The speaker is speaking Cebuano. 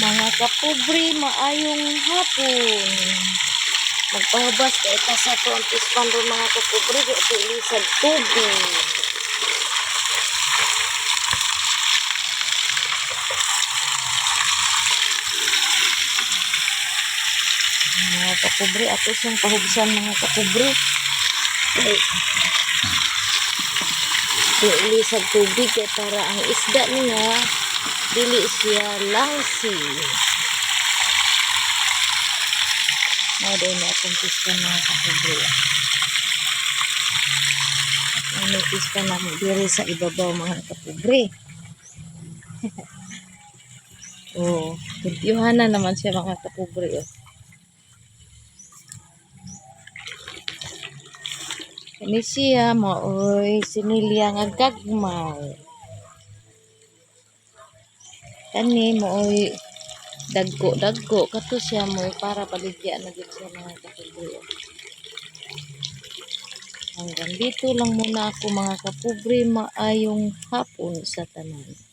Mga kapobre, maayong hapon. Magpahubas kay ta sa atoang pispan ron, mga kapobre, di ato ilisag tubig. Mga kapobre, ato siyang pahubsan, mga kapobre. Ay, ato ilisag tubig kay para ang isda niya dili siya langsi. Mao diay na atong pispan, mga kapobre. Ano pispan namo diri sa ibabaw, mga kapobre. Oh, limpyuhan na naman siya, mga kapobre. Oh. Kani siya maoy sinilya nga gagmay. Kani maoy dagko-dagko kato siya mo para baligya na gid siya, mga kapobre. Oh. Hanggang dito lang muna ako, mga kapobre, maayong hapon sa tanan.